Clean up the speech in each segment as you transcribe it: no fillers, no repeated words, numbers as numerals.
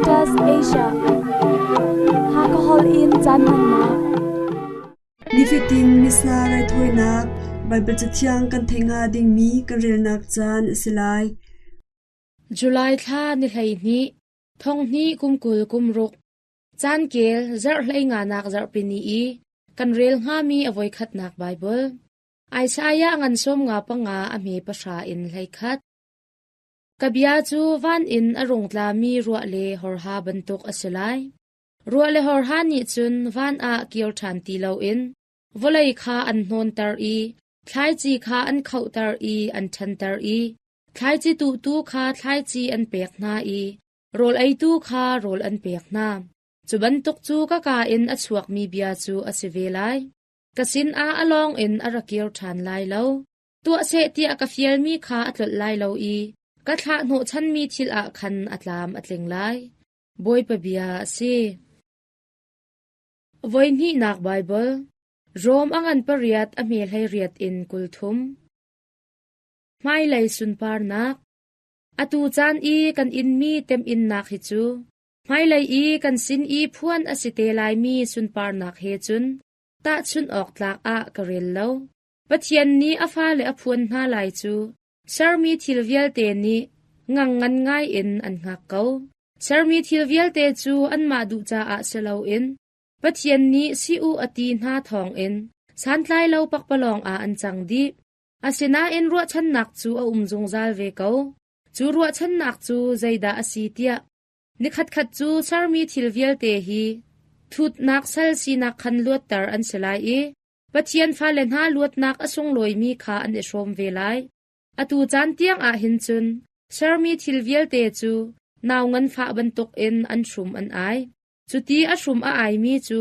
Caritas Asia. Hakha holh in caan hmannak. Nifatin Missa raithawinak Baibal Cathiang kan theih hnga dingmi kan relnak caan a si lai. July thla ni 12, thong hnih kum 20 kum ruk, caan kel zarh hleinganak zarhpini i kan rel hngami a voikhatnak Baibal. Isaiah ngan 55 a hme pahra in 11. Ka bia cu van in a rung tlami ruah le horha bantuk a si lai. Ruah le horha nih cun van ah kir ṭhan ti loin vawlei kha an hnawnter i thlaici kha an khohter i an ṭhanter i thlaici tuhtu kha thlaici an pek hna i rawl eitu kha rawl an pek hna. Cu bantuk cu ka kaa in a chuakmi bia cu a si ve lai. Ka sinah a lawng in a ra kir ṭhan lai lo. Tuah seh tiah ka fialmi kha a tlolh lai lo i ka thlah hnawhchanmi thil ah khan a tlam a tling lai. Bawipa bia a si. Voihnihnak Baibal Rom a ngan pariat a hme 18 in 30. Hmailei sunparnak Atu caan i kan inmi temhinnak hi cu hmailei i kan sin i phuan a si te laimi sunparnak he cun tahchunh awk tlak ah ka rel lo. Pathian nih a fale a phuan hna lai cu sermi thil vialte nih ngang ngan ngai in an hngak ko. Sermi thil vialte cu anmah duh caah si loin Pathian nih si u a ti hna thawngin santlai lo pakpalawng ah an cang dih. Asinain ruahchannak cu a um zungzal ve ko. Cu ruahchannak cu zeidah a si tiah nikhatkhat cu sermi thil vialte hi thutnak sal sinak khan luatter an si lai i Pathian fale hna luatnak a sunglawimi kha an i hrawm ve lai. Atu caan tiang ah hin cun sermi thil vialte cu nau nganfah bantukin an hrum an ai. Cuti a hrum a aimi cu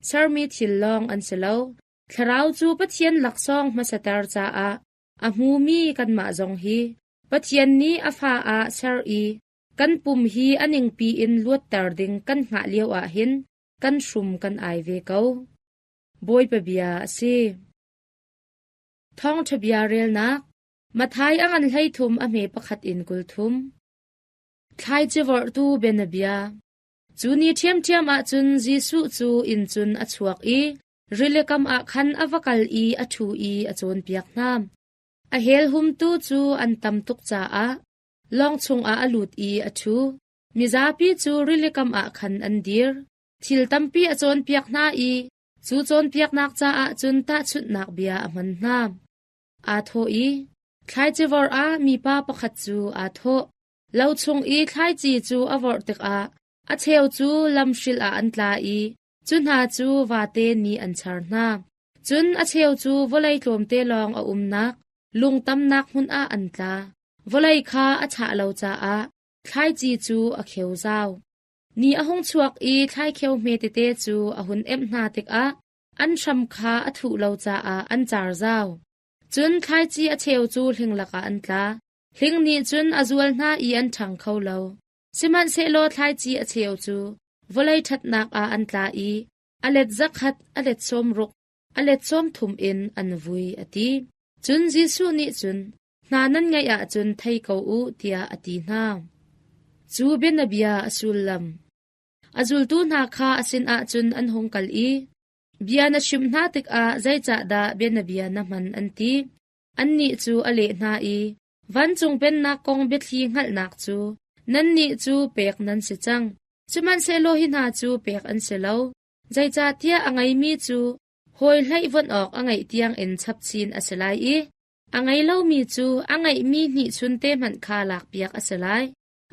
sermi thil lawng an si lo. Thlarau cu Pathian laksawng hmasater caah a hmumi kanmah zong hi Pathian nih a fa ah ser i kan pum hi a ningpi in luatter ding kan hngah lio ah hin kan hrum kan ai ve ko. Bawipa bia a si. Thawngṭha bia relnak Matthai a ngan 13 a hme pakhat in 30. Thlaici vorhtu bianabia Cu ni ṭhiamṭhiam ah cun Jesuh cu inn cun a chuak i rilikam ah khan a va kal i a ṭhu i a cawnpiak hna. A helhumtu cu an tam tuk caah lawng chungah a lut i a ṭhu. Mizapi cu rilikam ah khan an dir. Thil tampi a cawnpiak hna i cu cawnpiaknak caah cun tahchunhnak bia a hman hna. Aa thawh i, Thlaici vor ah mipa pakhat cu aa thawh. Lo chung i thlaici cu a vorh tikah a cheu cu lamhril ah an tla i cu hna cu vate nih an char hna. Cun a cheu cu vawlei tlawmte lawng a umnak lung tamnak hmun ah an tla. Vawlei kha a chah lo caah thlaici cu a kheu zau. Ni a hung chuak i thlaikheu hme tete cu a hun emh hna tikah an hram kha a thuh lo caah an car zau. Cun thlaici a cheu cu hling lakah an tla. Hling nih cun a zual hna i an ṭhang kho lo. Sihmanhsehlaw thlaici a cheu cu vawlei ṭhatnak ah an tla i a let zakhat, a let 60, a let 30 in an vui, a ti. Cun Jesuh nih cun, Hna nan ngeih ahcun thei ko u, tiah a ti hna. Cu bianabia a sullam. A zultu hna kha a sinah cun an hung kal i, Bia na chimh hna tikah zeicahdah bianabia na hman an ti. Annih cu a leh hna i, Vancung Pennak kong biathli hngalhnak cu nannih cu pek nan si cang. Sihmanhsehlaw hi hna cu pek an si lo. Zeicahtiah a ngeimi cu hawi hleihvuanh awk a ngeih tiangin chapchin a si lai i a ngei lomi cu a ngeihmi hnihchunte hmanh kha lakpiak a si lai.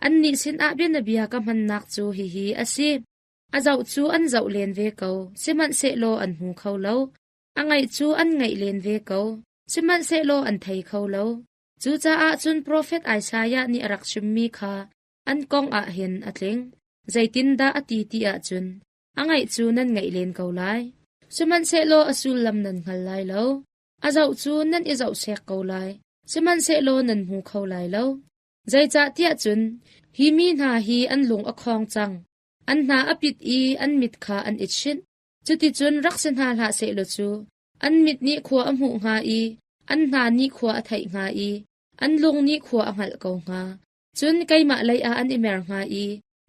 Annih sinah bianabia ka hmannak cu hihi a si. A zoh cu an zoh len ve ko, sihmanhsehlaw an hmu kho lo. A ngaih cu an ngaih len ve ko, sihmanhsehlaw an thei kho lo. Cucaah cun profet Isaiah nih a rak chimmi kha an kong ah hin a tling. Zeitindah a ti ti ahcun, a ngaih cu nan ngaih len ko lai, sihmanhsehlaw a sullam nan hngal lai lo. A zoh cu nan i zohsek ko lai, sihmanhsehlaw nan hmu kho lai lo. Zeicahtiah cun hi mi hna hi an lung a khong cang, an hna a pit i an mit kha an i chinh. Cuticun rak si hna hlah sehlaw cu an mit nih khua a hmuh hnga i an hna nih khua a theih hnga i an lung nih khua a hngalh ko hnga. Cun keimah lei ah an i mer hnga i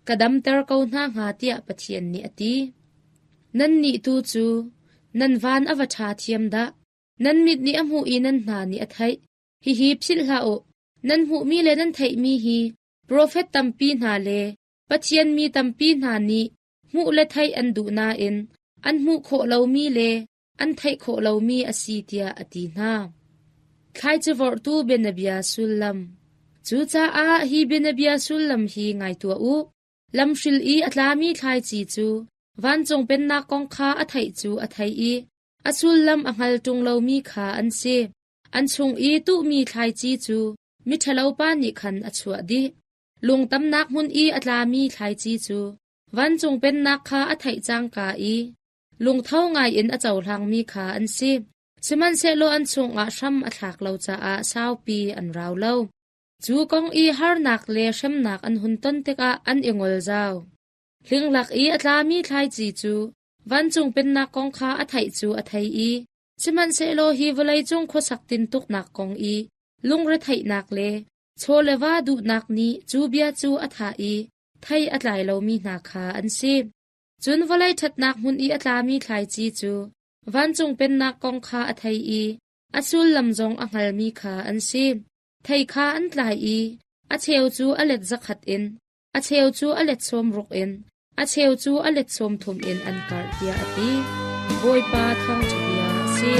ka damter ko hna hnga tiah Pathian nih a ti. Nannih tu cu nan van a va ṭha thiam dah! Nan mit nih a hmuh i nan hna nih a theih. Hihi philh hlah u, nan hmuhmi le nan theihmi hi profet tampi hna le Pathian mi tampi hna nih hmuh le theih an duh nain an hmuh khawh lomi le an theih khawh lomi a si tiah a ti hna. Thlaici vorhtu bianabia sullam Cucaah hi bianabia sullam hi ngai tuah u. Lamhril i a tlami thlaici cu vancung pennak kong kha a theih cu a thei i a sullam a hngal ṭung lomi kha an si. An chung i tuhmi thlaici cu miṭhalopa nih khan a chuah dih. Lungtamnak hmun i a tlami thlaici cu vancung pennak kha a theih cangka i lungtho ngaiin a cohlangmi kha an si. Sihmanhsehlaw an chungah hram a thlak lo caah saupi an rau lo. Cu kong i harnak le hremnak an hun ton tikah an i ngol zau. Hlinglak i a tlami thlaici cu vancung pennak kong kha a theih cu a thei i sihmanhsehlaw hi vawleicung khuasak tintuknak kong i lungretheihnak le chaw le va duhnak nih cu bia cu a thah i thei a tlai lomi hna kha an si. Cun vawlei ṭhatnak hmun i a tlami thlaici cu vancung pennak kong kha a thei i a sullam zong a hngalmi kha an si. Thei kha an tlai i a cheu cu a let zakhat in, a cheu cu a let 60 in, a cheu cu a let 30 in an karh tiah a ti. Bawipa thawngṭha bia a si.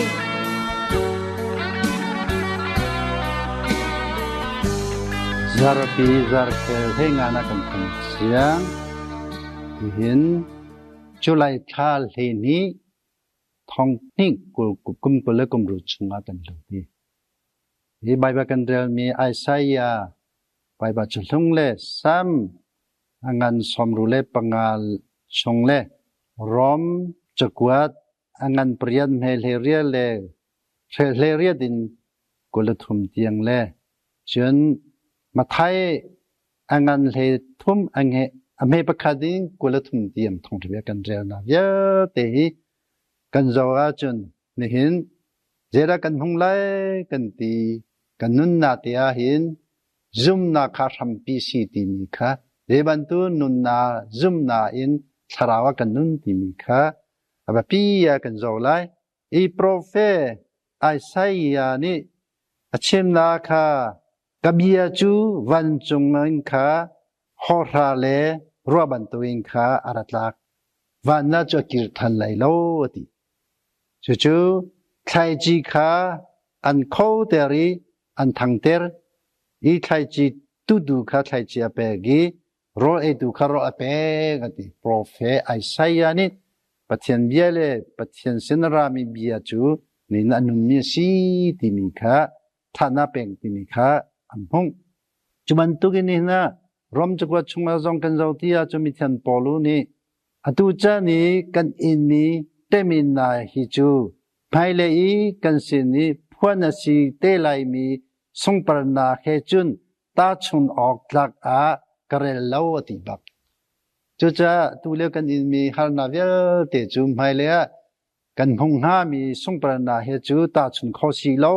Zarpi zarkhel he nga na kan thang siang. Nihin July thla hlei thong hnih kul kum kul le kum ru chungah kan lut hi. Hi Baibal kan relmi Isaiah Baibal cahlung le Sam a ngan 65 chung le Rom cakuat a ngan pariat hme hlei le hlei in 23 tiang le cun Matthai a ngan hlei thum a nge a hme pakhat in 23 tiang thawngṭha kan relnak vialte hi kan zoh ahcun nihin zeidah kan hung lai kan ti kan nunnak te ahhin zumnak kha hrampi si timi kha zei bantuk nunnak zumnak in thlarau ah kan nun timi kha a biapi ah kan zoh lai. I profet Isaiah nih a chimnak kha ka bia cu vancung in kha hawhra le ruah bantukin kha a ra tlak. Van ah cu a kir than lai lo a ti. Cucu thlaici kha an khoter i an thangter i thlaici tutu kha thlaici a pek i rawl eitu kha rawl a pek a ti. Profet Isaiah nih Pathian bia le Pathian sin a rami bia cu nin a nunmi a si timi kha thahnak pek timi kha an hmuh. Cu bantukin nihin ah Rom cakuat chungah zong kan zoh ti ahcun mithian Paul nih atu caan i kan inmi teminnak hi cu hmailei i kan sin i phuan a si te laimi sungparnak he cun tahchun awk tlak ah ka rel lo a ti bak. Cucaah tulio kan inmi harnak vialte cu hmailei ah kan hmung hngami sungparnak he cu tahchun kho si lo.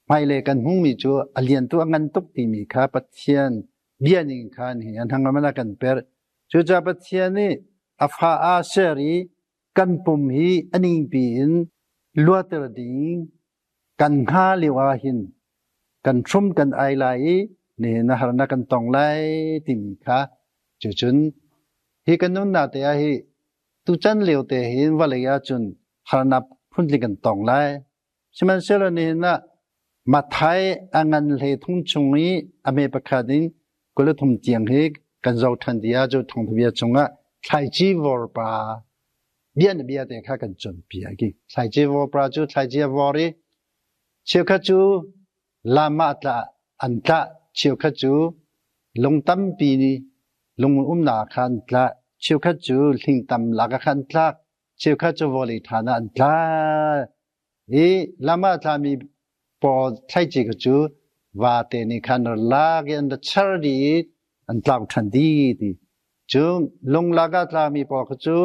Hmailei kan hmungmi cu a lian tu a ngan tuk timi kha Pathian bia ning khan hi an hangamana kan perh. Cucaah Pathian nih a fa aa ser i kan pum hi a ningpi in luater ding kan hnga lio ah hin kan hrum kan ai lai i nihin a harnak kan tong lai timi kha cucun hi kan nunnak te ah hi tuchan lio te hin vawlei ah cun harnak phuntling kan tong lai. Sihmanhsehlaw nihin ah Matthai a ngan hlei thung chung i a me pakhat in 23 tiang hi kan zoh ṭhan ti ah cu thawngtha chungah thlaici vorpa bia na bia te kha kan cawnpiak i thlaici vorpa cu thlaici a vor i cheukhat cu lam ah tla an tlah cheukhat cu lung tampi nih lung umnak kha an tlah cheukhat cu hling tam lak ah khan an tlak cheukhat cu vawlei ṭhan ah an tla i lam ah tlami pawl thlaici kha cu vate nih khan ra lak i an ra char dih i an tlau ṭhan dih ti cu lunglak ah tlami pawl kha cu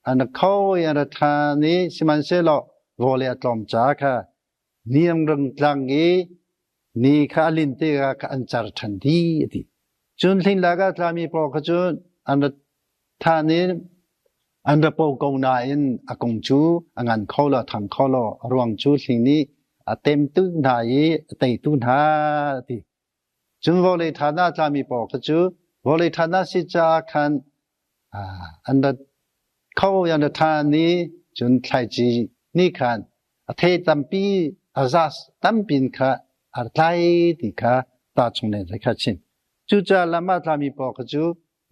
an ra kho i an ra ṭhan i sihmanhsehlaw vawlei a tlawm ca kha niam rang tlang i ni kha a lin tikah kha an car ṭhan dih a ti. Cun hlinglak ah tlami pawl kha cu an ra than i an ra po ko nain a kung cu a ngan kho lo, a thang kho lo. A ruang cu hling nih a temtu hna i a teitu hna a ti. Cun vawlei than ah a tlami pawl kha cu vawlei than ah si caah khan an ra kho i an ra than i cun thlaici nih khan a thei tampi a za tampi in kha a tlai ti kha tahchung len kha chim. Cucaah lam ah tlami pawl kha cu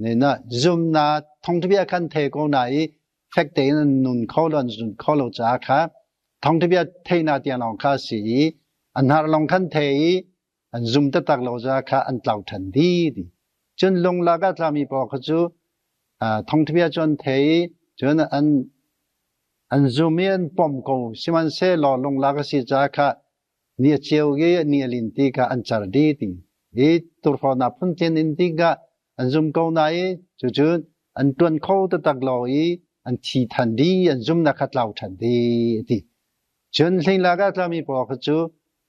nena zumnak thawngthabia khan thei ko na i fek tein an nun kho lo an zun kho lo caah kha thawngthabia theihnak tiang lawng kha a si i an har lawng khan thei i an zum taktak lo caah kha an tlau ṭhan dih ti. Cun lunglak ah tlami pawl kha cu thawngthabia cu an thei i cun an zum i an pom ko. Sihmanhsehlaw lunglak a si caah kha ni a ceu i ni a lin ti kha an car dih ti. I turhawnak phuntling in ti kha an zum ko na i cucu an ṭuan kho taktak lo i an thi than dih, an zumnak kha tlau ṭhan dih ti. Cun hlinglak ah tlami pawl kha cu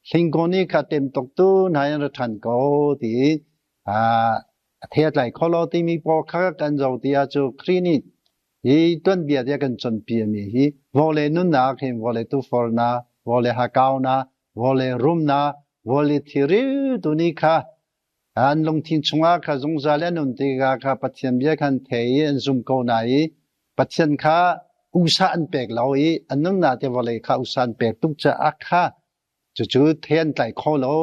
hlingkaw nih kha tem tuk tu hna in ra ṭhan ko ti a thei a tlai kho lo timi pawl kha kan zo ti ah cu Khrih nih hi tuanbia tiah kan cawnpiami hi vawlei nunnak hin vawlei tufornak, vawlei hakaunak, vawlei rumnak, vawlei thilri tu nih kha an lungthin chungah kha zungzal an um tikah kha Pathian bia khan thei i an zum ko na i Pathian kha usa an pek lo i an nunnak te vawlei kha usa an pek tuk caah kha cucu the an tlai kho lo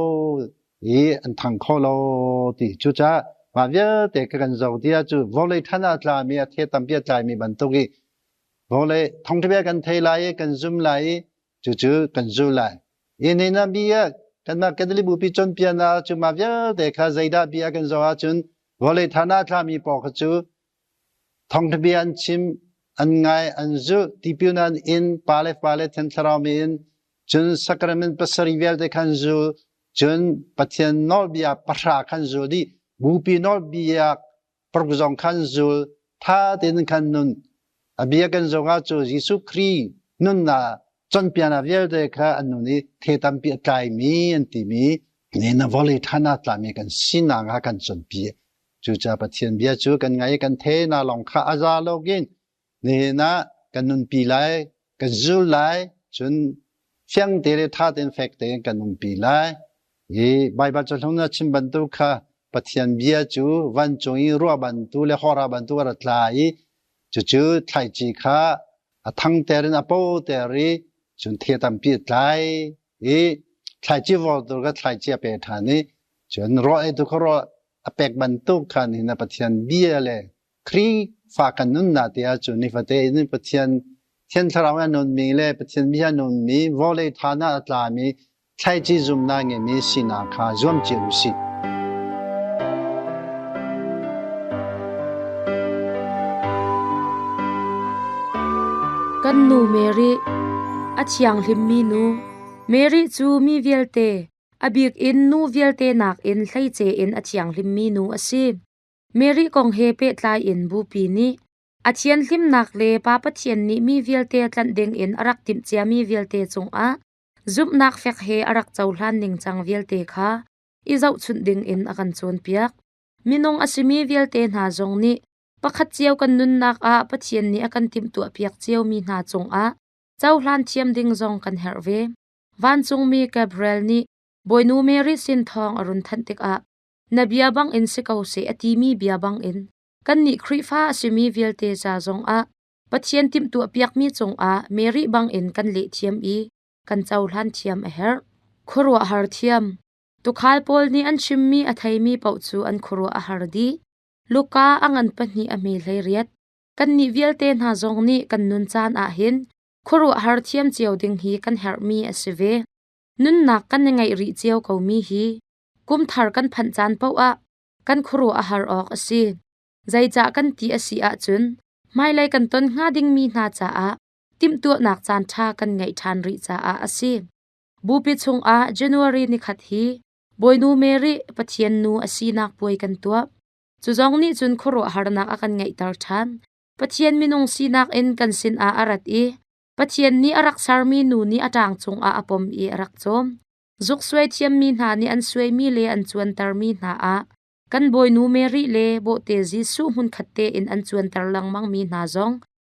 i an thang kho lo ti. Cucaah mah vialte ka kan zoh ti ahcun vawlei than ah a tlami a the tampi a tlaimi bantuk i vawlei thawngṭha kan thei lai i kan zum lai i cucu kan zul lai. I ni na bia kanmah Catholic bupi cawnpiaknak cu mah vialte kha zeidah bia kan zoh ahcun vawlei than ah a tlami pawl kha cu Thawngṭha bia an chim, an ngai, an zulh, tipil an in, pa le fale Thiang Thlarau min in, cun sacrament pasarih vialte kha an zul, cun Pathian nawlbia pahra kha an zul dih, bupi nawlbia paruk zong kha an zul, ṭha tein khan nun. A bia kan zong ah cu Jesuh Khrih nunnak cawnpiaknak vialte kha an nun i the tampi a tlaimi an timi ne na vawlei ṭhan ah tlami kan sinak ah kan cawnpiak. Cucaah Pathian bia cu kan ngai i kan the na lawng kha a za lo in nihin ah kan nunpi lai, kan zul lai, cun fiang te le ṭha tein fek tein kan nunpi lai. Hi Baibal cahlung na chim bantuk kha Pathian bia cu vancung i ruah bantuk le hora bantuk a ra tla i cucu thlaici kha a thangter in a poter i cun the tampi a tlai i thlaici vortu kha thlaici a pe ṭhan i cun rawl eitu kha rawl a pek bantuk khan hin a Pathian bia le Khrihfa kan nunnak te ahcun nifate in Pathian Thiang Thlarau a nunmi le Pathian bia a nunmi vawlei than ah a tlami thlaici zumnak ngeimi sinak kha zuam cio u sih. Kan nu Mary, a thianghlimmi nu, Mary cu mi vialte, A bik in nu vialte nakin hleice in a thianghlimmi nu a si. Mary kong he pehtlai in Bupi nih a thianhlimnak le Pa Pathian nih mi vialte tlanh dingin a rak timhciami vialte cungah zumhnak fek he a rak cohlan ningcang vialte kha i zohchunh dingin a kan cawnpiak. Minung a simi vialte hna zong nih pakhat cio kan nunnak ah Pathian nih a kan timhtuahpiak ciomi hna cungah cohlan thiam ding zong kan herh ve. Vancungmi Gabriel nih Bawinu Mary sin thawng a run thanh tikah na bia bangin si ko seh a timi bia bangin kannih Khrihfa a simi vialte ca zongah Pathian timhtuahpiakmi cungah Mary bangin kan lehthiam i kan cohlan thiam a herh. Khuaruahhar thiam. Tuukhal pawl nih an chimmi a theimi paoh cu an khuaruah a har dih. Luka a ngan pahnih a hme 18. Kannih vialte hna zong nih kan nun caan ah hin Khuaruahhar thiam cio ding hi kan herhmi a si ve. Nunnak kan i ngeih rih cio komi hi kum thar kan phanh caan paoh ah kan khuaruah a har awk a si. Zeicah kan ti a si ahcun hmailei kan ton hnga dingmi hna caah timhtuahnak caan ṭha kan ngeih ṭhan rih caah a si. Bupi chungah January nikhat hi Bawinu Mary Pathian nu a sinak puai kan tuah. Cu zong nih cun khuaruahharnak a kan ngeihter ṭhan. Pathian minung sinak in kan sinah a rat i Pathian nih a rak sermi nu nih a ṭang cungah a pom i a rak cawm. Zuk suai thiammi hna nih an suaimi le an cuantermi hna ah Kan Bawinu Mary le bawhte Jesuh hmunkhat tein an cuanter lengmangmi hna zong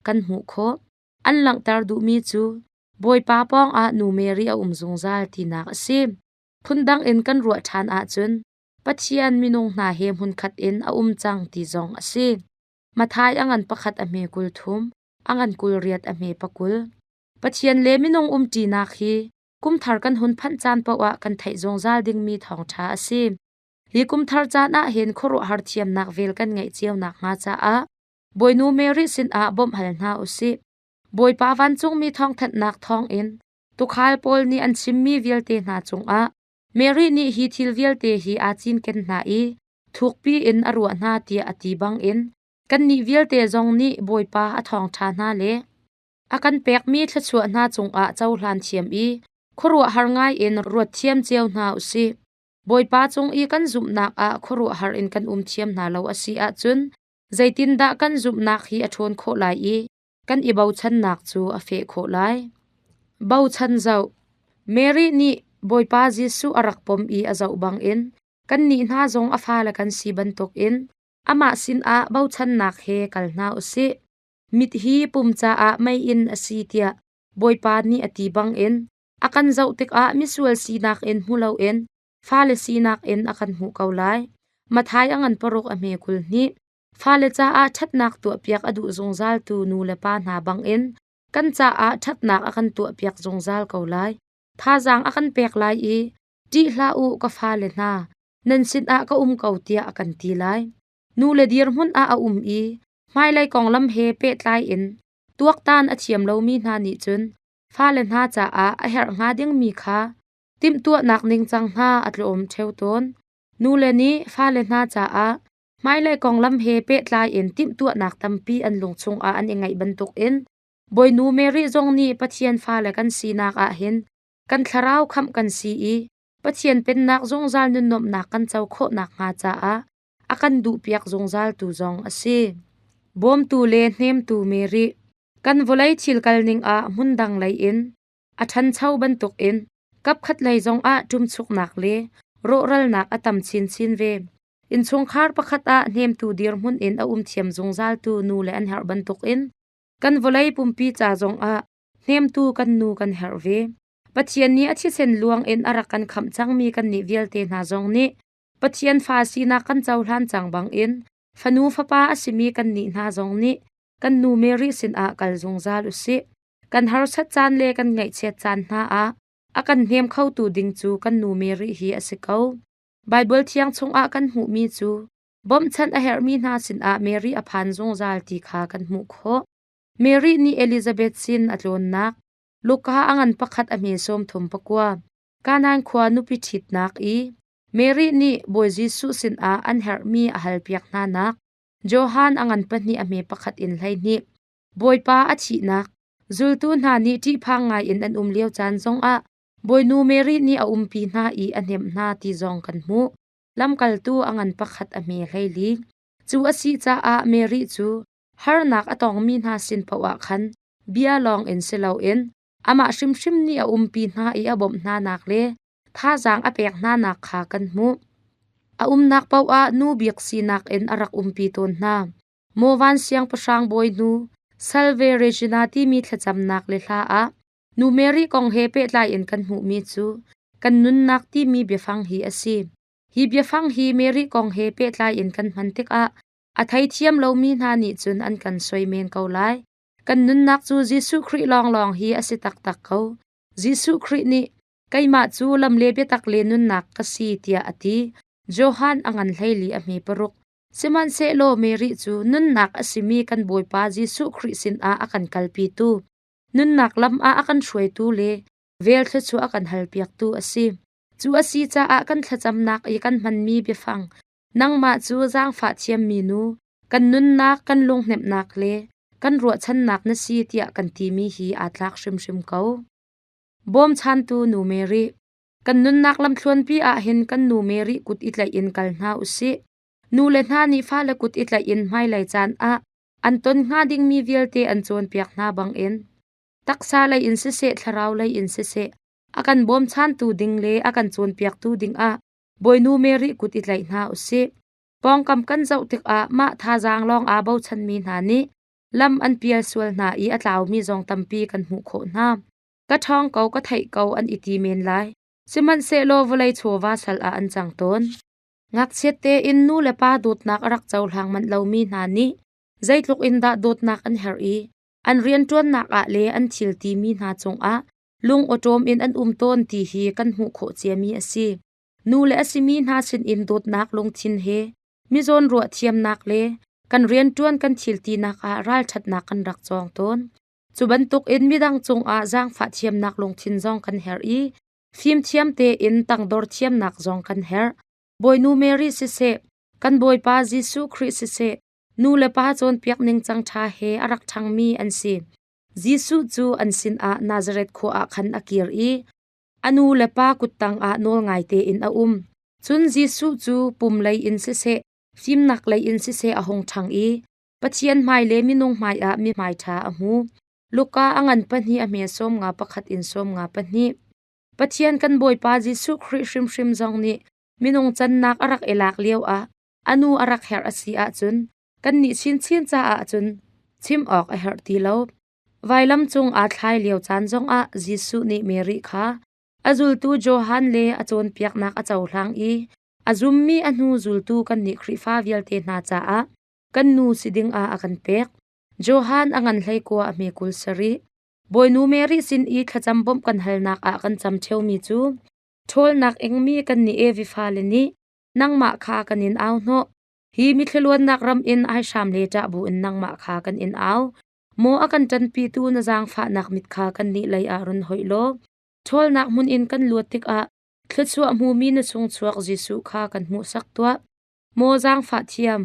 kan hmuh khawh. An langhter duhmi cu Bawipa pawngah Nu Mary a um zungzal tinak a si. Phundang in kan ruah ṭhan ahcun Pathian minung hna he hmunkhat in a um cang ti zong a si. Matthai a ngan pakhat a hme 30, a ngan 28 a hme pakul. Pathian le minung umṭinak hi kumthar kan hun phanh caan paoh ah kan theih zungzal dingmi thawngṭha a si. Hi kumthar caan ah hin khuaruahhar thiamnak vel kan ngeih cio nakhnga caah Bawinu Mary sinah bawmh hal hna u sih. Bawipa vancungmi thawngthanhnak thawngin tuukhal pawl nih an chimmi vialte hna cungah Mary nih hi thil vialte hi aa cinken hna i thukpi in a ruah hna tiah a ti bangin kannih vialte zong nih Bawipa a thawngṭha hna le a kan pekmi thluachuah hna cungah cohlan thiam i khuaruahhar ngaiin ruat thiam cio hna u sih. Bawipa cung i kan zumhnak ah khuaruahhar in kan um thiam hna lo a si ahcun zeitindah kan zumhnak hi a ṭhawn khawh lai i kan i bochannak cu a feh khawh lai? Bochan zoh. Mary nih Bawipa Jesuh a rak pom i a zoh bangin kannih hna zong a fale kan si bantukin amah sinah bochannak he kal hna u sih. Mit hi pum caah meiinn a si tiah Bawipa nih a ti bangin a kan zoh tikah misual sinak in hmu loin fale sinak in a kan hmuh ko lai. Matthai a ngan paruk a hme 22. Fale caah ṭhatnak tuahpiak a duh zungzaltu nu le pa hna bangin kan caah ṭhatnak a kan tuahpiak zungzal ko lai. Thazaang a kan pek lai i ṭih hlah u ka fale hna, nan sinah ka um ko tiah a kan ti lai. Nu le dirhmun ah a um i hmailei konglam he pehtlai in tuaktan a thiam lomi hna nih cun fale hna caah a herh hnga dingmi kha timhtuahnak ningcang hna a tlawm ṭheo tawn. Nule nih fale hna caah hmailei konglam he pehtlai in timhtuahnak tampi an lung chungah an i ngeih bantukin Bawinu Mary zong nih Pathian fale kan sinak ah hin kan thlarau khamh kan si i Pathian pennak zungzal nunnuamhnak kan co khawh nakhnga caah a kan duhpiak zungzaltu zong a si. Bawmtu le hnemtu Mary, kan vawlei thil kalning ah hmundang lei in a ṭhancho bantukin kapkhat lei zongah ṭumchuknak le rawhralnak a tam chinchin ve. Innchungkhar pakhat ah hnemtu dirhmun in a um thiam zungzaltu nu le an herh bantukin kan vawlei pumpi ca zongah hnemtu kan nu kan herh ve. Pathian nih a thisen luang in a rak kan khamh cangmi kannih vialte hna zong nih Pathian fa sinak kan cohlan cang bangin fanu fapa a simi kannih hna zong nih kan nu Mary sinah kal zungzal u sih. Kan harsat caan le kan ngaihchiat caan hna ah a kan hnem khotu ding cu kan nu Mary hi a si ko. Baibal thiang chungah kan hmuhmi cu bawmhchanh a herhmi hna sinah Mary a phan zungzal ti kha kan hmuh khawh. Mary nih Elizabeth sin a tlawnnak Luka a ngan pakhat a hme 39. Kanaan khua nupi ṭhitnak i Mary nih Bawi Jesuh sinah an herhmi a halpiak hnanak Johan a ngan pahnih a hme pakhat in 12. Bawipa a thihnak zultu hna nih ṭihphang ngaiin an um lio caan zongah Bawinu Mary nih a umpi hna i a hnemh hna ti zong kan hmuh. Lamkaltu a ngan pakhat a hme 14. Cu a si caah Mary cu harnak a tongmi hna sin paoh ah khan bia lawng in si loin amah hrimhrim nih a umpi hna i a bawmh hnanak le thazaang a pek hnanak kha kan hmuh. A umnak paoh ah nu bik sinak in a rak umpi tawn hna. Mawvan siangpahrang bawinu Salve Regina timi thlacamnak le hla ah Nu Mary kong he pehtlai in kan hmuhmi cu kan nunnak timi biafang hi a si. Hi biafang hi Mary kong he pehtlai in kan hman tikah a theithiam lomi hna nih cun an kan soi men ko lai. Kan nunnak cu Jesuh Khrih lawnglawng hi a si taktak ko. Jesuh Khrih nih keimah cu lam le biatak le nunnak ka si tiah a ti. Johan a ngan 14 a hme paruk. Sihmanhsehlaw Mary cu nunnak a simi kan Bawipa Jesuh Khrih sinah a kan kalpitu, nunnak lam ah a kan hruaitu le vel thluachuah a kan halpiaktu a si. Cu a si caah kan thlacamnak i kan hmanmi biafang nangmah cu zaangfah thiammi nu, kan nunnak, kan lunghnemhnak le kan ruahchannak na si tiah kan timi hi aa tlak hrimhrim ko. Bawmchantu Nu Mary, kan nunnak lamthluanpi ah hin kan nu Mary kut i tlaih in kal hna u sih. Nu le hna nih fale kut i tlaih in hmailei caan ah an ton hnga dingmi vialte an cawnpiak hna bangin taksa lei in siseh thlarau lei in siseh a kan bawmchantu ding le a kan cawnpiaktu dingah Bawinu Mary kut i tlaih hna u sih. Pawngkam kan zoh tikah mah thazaang lawng aa bochanmi hna nih lam an pial sual hna i a tlaumi zong tampi kan hmuh khawh hna. Ka ṭhawng ko, ka theih ko an i ti men lai. Sihmanhsehlaw vawlei chawva sal ah an cang tawn. Ngakchiat tein nu le pa dawtnak a rak cohlang manh lomi hna nih zeitluk in dah dawtnak an herh i an rianṭuannak ah le an thil timi hna cungah lung awṭawm in an um tawn ti hi kan hmuh khawh ciami a si. Nu le a simi hna sinin dawtnak lungthin he mizawn ruah thiamnak le kan rianṭuan kan thil tinak ah ralṭhatnak kan rak cawng tawn. Cu bantukin midang cungah zaangfah thiamnak lungthin zong kan herh i fimthiam tein tangdor thiamnak zong kan herh. Bawinu Mary siseh, kan Bawipa Jesuh Khrih siseh, nu le pa cawnpiak ningcang ṭha he a rak ṭhangmi an si. Jesuh cu an sinah Nazareth khua ah khan a kir i a nu le pa kuttang ah nawlngai tein a um. Cun Jesuh cu pum lei in siseh, fimnak lei in siseh a hung ṭhang i Pathian hmai le minung hmaiah mithmai ṭha a hmu. Luka a ngan pahnih a hme 51 in 52. Pathian kan Bawipa Jesuh Khrih hrimhrim zong nih minung cannak a rak i lak lioah a nu a rak herh a si ahcun kannih chinchin caah cun chim awk a herh ti lo. Vailam cung aa thlai lio caan zongah Jesuh nih Mary kha a zultu Johan le a cawnpiaknak a cohlang i a zummi a hnu zultu kannih Khrihfa vialte hna caah kan nu si dingah a kan pek. Johan a ngan hleikua a hme 27. Bawinu Mary sin i thlacam bawmh kan halnak ah kan cam ṭheomi cu ṭhawlnak ingmi kannih Evi fale nih nangmah kha kan in au hnawh. Hi mithliluannak ram in aihram le ṭah bu in nangmah kha kan in au. Maw a kan ṭanpitu na zaangfahnak mit kha kannih lei ah run hoih law ṭhawlnak hmun in kan luat tikah thluachuah hmumi na chungchuak Jesuh kha kan hmuhsak tuah. Maw zaangfah thiam,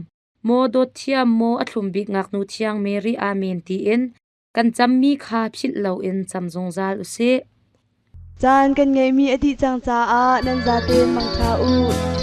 maw dawt thiam, maw a thlum bik ngaknu thiang Mary Amen tiin kan cammi kha philh loin cam zungzal usih. Caan kan ngeihmi a dih cang caah nan zaten mangṭha u.